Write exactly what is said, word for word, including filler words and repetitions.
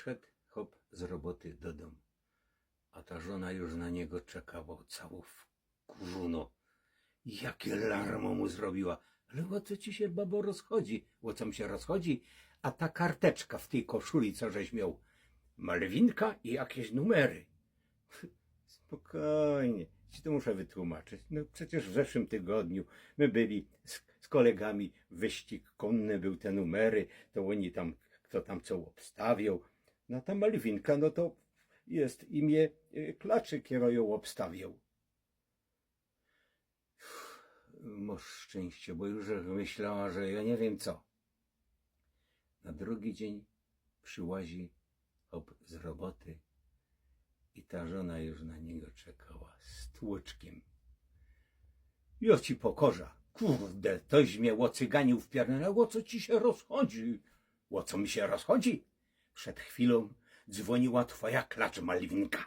Szedł chop z roboty do dōm, a ta żona już na niego czekała, cało wkurzōno. Jakie larmo mu zrobiła. Ale ô co ci sie, babo, rozchodzi? Ô co mi sie rozchodzi? A ta karteczka w tyj koszuli, co żeś mioł? Malwinka i jakieś numery. Spokojnie, ci to muszę wytłumaczyć. No przecież w zeszłym tygodniu my byli z, z kolegami, wyścig kōnny bōł, te numery, to ôni tam, kto tam co ôbstawioł. No ta Malwinka, no to je imię y, klaczy, kiero jōm ôbstawioł. Mŏsz szczynście, bo już myślała, że jŏ niy wiym co. Na drugi dziyń prziłazi chop z roboty i ta żona już na niego czekała z tłuczkiym. Jŏ ci pokorzã. Kurde, toś mie ô cyganie wpierdolił, ô co ci sie rozchodzi? Ô co mi sie rozchodzi? Przed chwilōm dzwōniła twoja klacz Malwinka.